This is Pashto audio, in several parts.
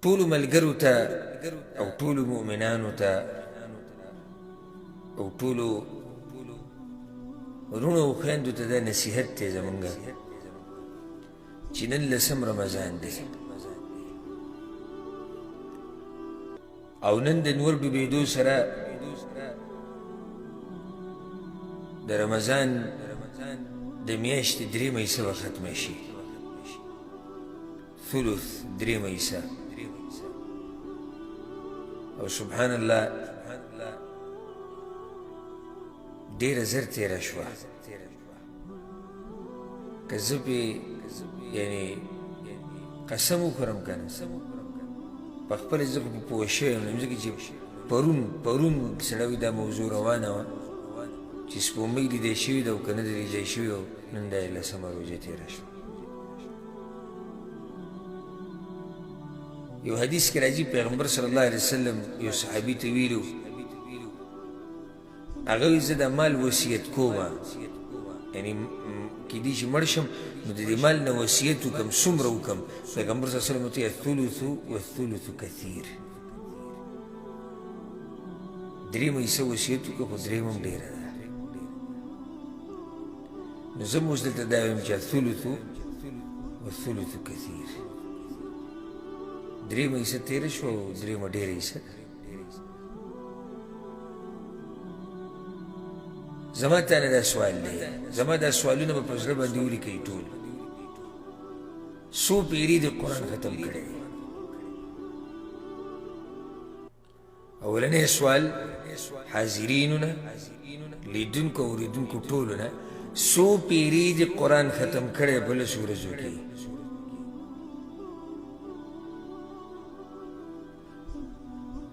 ټولو ملګرو ته او ټولو مؤمنانو ته او ټولو وروڼو او خویندو ته دا نصیحت دی زمونږ چې نن لسم رمضان دی او نن د نور ډوبېدو سره د رمضان د میاشتې درېیمه حصه به ختمه شي، ثلث درېیمه حصه. او سبحان الله ډېره زر تېره شوه. که زه پې یعنې قسم وخورم که نه، په خپله زه خو په پوه شوی یم، ځکه چې پرون سړی وایي دا موضوع روانه وه چې سپوږمۍ لیدی شوې ده او که نه ده لیدی شوې، او نن دا یې لسمه روژه تېره شوه. یو حدیث کې راځي پیغمبر صلی الله علیه وسلم یو صحابي ته ویلو، هغه وی زه د مال وصیت کوم، یعنی کیدی چې مړ شم نو د دې مال نه وصیت وکم، څومره وکم؟ پیغمبر صلی الله علیه وسلم ورته الثلث والثلث کثیر، درېیمه حصه وصیت وکړه، خو درېیمه هم ډېره ده. نو زه هم اوس دلته دا وایم چې الثلث والثلث کثیر، درېیمه حصه تېره شوه او درېیمه ډېره حصه ده. زما تا نه دا سوال دی، زما دا سوالونه به په زړه باندې ولیکئ ټول. څو پیرې د قرآن ختم کړی دی؟ اولنی سوال حاضرینو نه، لیدونکو اورېدونکو ټولو نه، څو پیرې د قرآن ختم کړی په لسو ورځو کې؟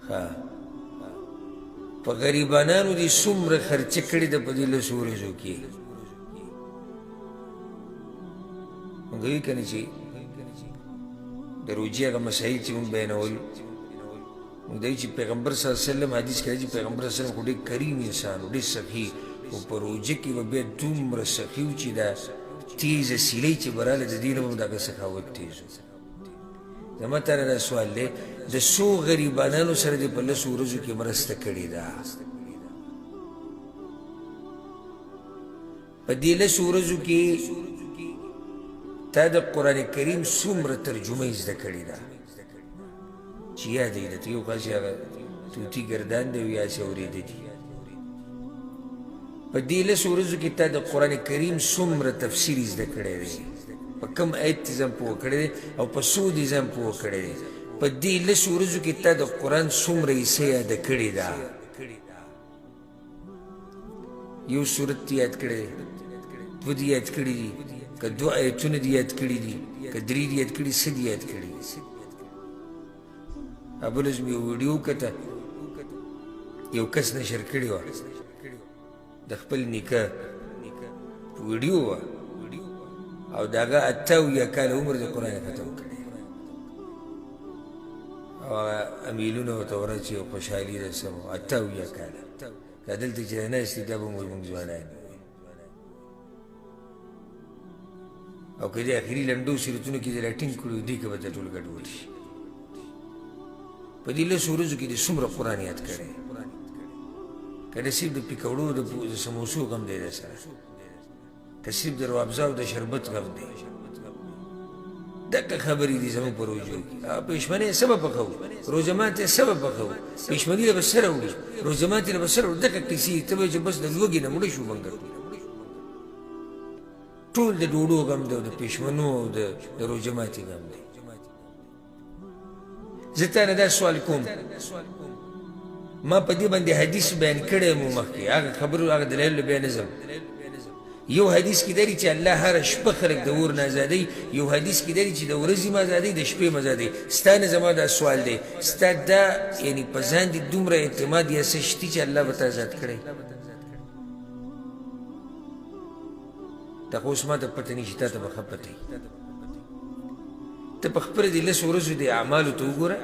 ښه، په غریبانانو دې څومره خرچه کړې ده په دې لسو ورځو کې؟ موږ وایو که نه چې د روژې هغه مسایل چې موږ بیانول، موږ دا چې پیغمبر صلی الله علیه وسلم حدیث کې راځي، پیغمبر صلی الله علیه وسلم خو ډېر کریم انسان و، ډېر سخي خو په روژه کې به بیا دومره سخي و چې دا تیزه سیلۍ چې به راله د دې نه به هم د هغه سخاوت تیز و. زما تا نه دا سوال دی، د څو غریبانانو سره دې په لسو ورځو کې مرسته کړې ده؟ په دې لسو ورځو کې تا د قرآن کریم څومره ترجمه زده کړې ده چې یادې درته؟ یو خو هسې هغه طوطي ګردان دی او یا هسې اورېده دي. په دې لسو ورځو کې تا د قرآن کریم څومره تفسیر زده کړی دی؟ په کوم آیت دې ځان پوه کړی دی او په څو دې ځان پوه کړی دی؟ په دې لسو ورځو کې تا د قرآن څومره حصه یاده کړې ده؟ یو سورت دې یاد کړی دی، دوه دې یاد کړي دي، که دوه آیتونه دې یاد کړي دي، که درې دې یاد کړي، څه دې یاد کړي دي؟ بل ورځ مې یو ویډیو وکته، یو کس نشر کړې وه د خپل نیکه ویډیو وه، او د هغه 78 کاله عمر د قرآن ختم کړی، او هغه امیلونه ورته ورچې خوشحالي ده سمه 78 کاله. دا دلته چې ناست دي دا به موږ ځوانان یو، او که دې اخري لنډو سورتونو کې دې راټینګ کړو، دې کې به ته ټول ګډوډ شي. په دې لسو ورځو کې دې څومره قرآن یاد کړی؟ که نصیب د پکوړو د سموسو غم دی در سره، که صرف د روابزه او د شربت غم دی، دقه خبرې دي زموږ په روژو کې. پېشمنې څه به پخوو، روژه ماتې څه به پخوو، پېشمني له به څه راوړو، روژه ماتې له به څه راوړو، دقه قیصې دي. ته به چې بس د لوږې نه مړه شو موږ ټول، د ډوډو غم دی او د پېشمنو او د روژه ماتې غم دی. زه تا نه دا سوال کوم، ما په دې باندې حدیث بیان کړی مو مخکې، هغه خبرو هغه دلایلو بیا نه ځم. یو حدیث کې دی چې الله هره شپه خلک د اور نه ازادوي، یو حدیث کې دی چې د ورځې هم ازادوي د شپې هم ازادوي. ستا نه زما دا سوال دی، ستا دا یعنی په ځان دې دومره اعتماد یا څه شتي چې الله به تا ازاد کړی؟ دا خو اوس ما ته پته نشي، تا ته به ښه پته وي. ته په خپله دې لسو ورځو دې اعمالو ته وګوره.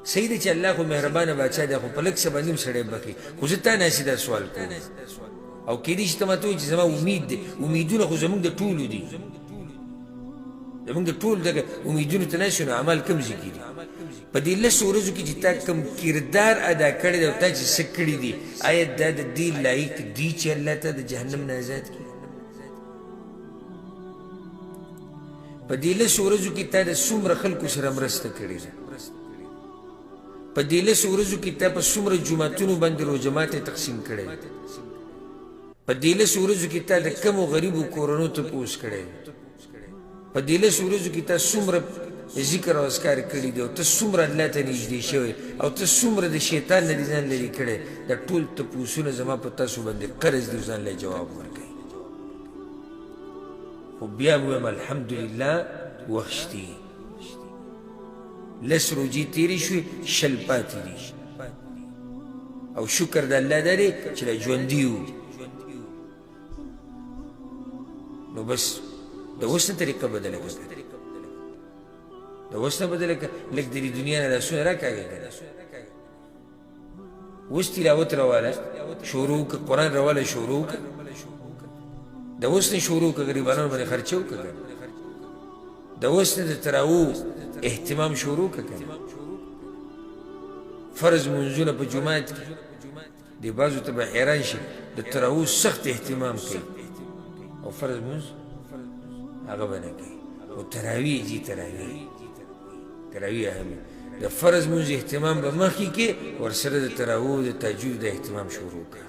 صحیح دی چې الله خو مهربانه باچا دی، خو په لږ څه باندې هم سړی بخښي، خو زه تا نه هسې دا سوال کوم، او کیدای شي ته ماته ووایې چې زما امید دی. امیدونه خو زموږ د ټولو دي، د زمونږ د ټول دغه امیدونو ته ناست یو، نو اعمال کوم ځای کې دي؟ په دې لسو ورځو کې چې تا کوم کردار ادا کړی دی او تا چې څه کړي دي، آیا دا د دې لایق دي چې الله تا د جهنم نه ازاد کړي؟ په دې لسو ورځو کې تا د څومره خلکو سره مرسته کړې ده؟ په دې لسو ورځو کې تا په څومره جوماتونو باندې روژه ماتی تقسیم کړی؟ په دې لسو ورځو کې تا د کمو غریبو کورنو تپوس کړی؟ په دې لسو ورځو کې تا څومره ذکر او اذکار کړي دي او ته څومره الله ته نږدې شوی او ته څومره د شیطان نه دې ځان لرې کړی؟ دا ټول تپوسونه زما په تاسو باندې قرض دي، ځان له جواب ورکوي. خو بیا وایم الحمدلله وخت شتي، لس روژې تېرې شوې، 20 پاتې دي، او شکر د الله دا دی چې لا ژوندي یو. نو بس د اوس نه طریقه بدله کړه، د اوس نه بدله کړه، لږ د دې دنیا نه لاسونه راکاږه که نه. اوس تلاوت رواله شروع کړه، قرآن رواله شروع کړه، د اوس نه شروع کړه، غریبانو باندې خرچه وکړه که نه. د اوس نه د تراوو اهتمام شروع کړه که نه. فرض منځونه په جومات کې دې بعضو ته به حیران شي، د تراوو سخت اهتمام کوي او فرض مونځ هغه به نه کوي. او تراویح جي، تراویح اهم د فرض مونځ اهتمام به مخکې کې، ورسره د تراوو د تهجد د اهتمام شروع کړه.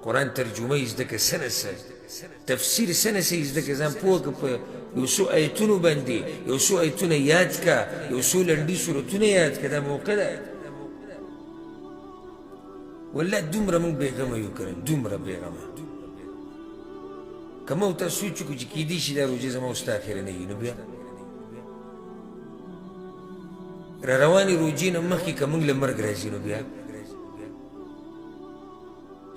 قرآن ترجمه یې زده کړه، څه نه څه تفسیر څه نه څه یې زده کړه، ځان پوه کړه په یو څو ایتونو باندې، یو څو ایتونه یاد کړه، یو څو لنډي سورتونه یاد کړه. دا موقع ده والله. دومره موږ بېغمه یو که نه، دومره بېغمه که ما او تا سوچ وکړو چې کېدای شي دا روژه زما او ستا اخرنۍ وي، نو بیا را روانې روژې نه مخکې که موږ له مرګ راځي، نو بیا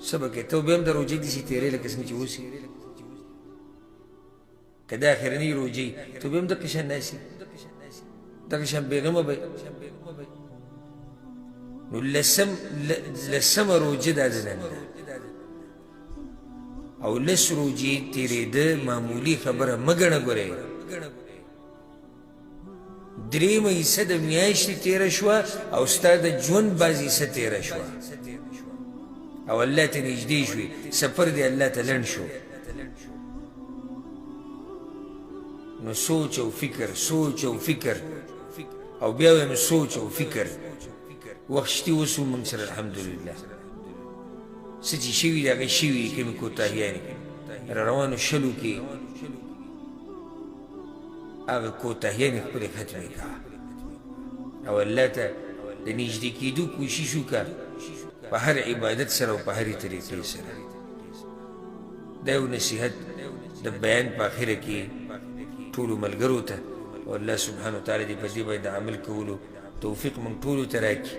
څه به کوې؟ ته بیا هم د روژې داسې تېرې لکه څنګه چې اوس، که دا اخرنۍ روژې ته بیا هم دقه شان ناست یې، دغه شان بېغمه به. نو لسمه روژه دا د نن ده، او لس روژې تېرېده معمولي خبره مه ګڼه. ګورئ، درېیمه حصه د میاشتې تېره شوه او ستا د ژوند بعض حصه تېره شوه او الله ته نږدې شوې، سفر دې الله ته لنډ شو. نو سوچ او فکر، سوچ او فکر، او بیا وایم سوچ او فکر. وخت شتي اوس هم موږ سره الحمدلله. څه چې شوي دي هغه شوي، کومې کوتاهیانې را روانو 20 کې هغه کوتاهیانې خپلې ختمې کړه او الله ته د نږدې کېدو کوشش وکړه په هر عبادت سره او په هرې طریقې سره. دا یو نصیحت د بیان په آخره کې ټولو ملګرو ته، او الله سبحانه وتعالی دې په دې باندې عمل کولو توفیق موږ ټولو ته راکړي.